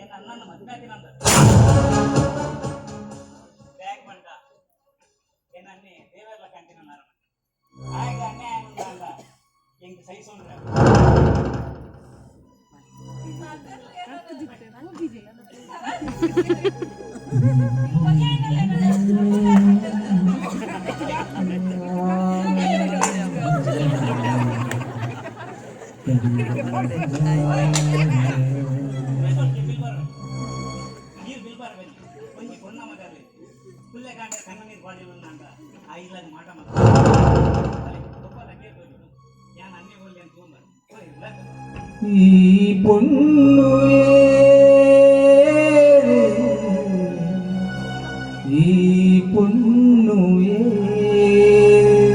ಏನ್ ಅಣ್ಣನ ಮದ್ವೆ ಆತಿನಂದ ಬ್ಯಾಗ್ ಬಂಡ ಏನ್ ಅನ್ನಿ ದೇವರ್ಲ ಕಂಟಿನ ಆಯ್ಗ ಅನ್ಯಾಯ ಅಂದ ಎಂಕ್ ಸಹಿಸೊಂಡ್ರೆ. ನೀರು ಬಿಲ್ಬಾರ ಬನ್ನಿ ಒಂಜಿ ಪೊನ್ನ ಮಗರ್ಲಿ ಪುಲ್ಲೆ ಕಾಂಡೆ ಕಣ್ಣ ನೀರು ಬಾಡಿಲ್ಲ ಅಂದ ಆ ಇಲ್ಲದ ಮಾಟ ಮಾತ ಯಾನ್ ಅನ್ನೆ ಒಲ್ಲೆ ಅಂತ ತಗೊಂಬರ್. ಈ ಪೊಣ್ಣು ಏರು, ಈ ಪೊಣ್ಣು.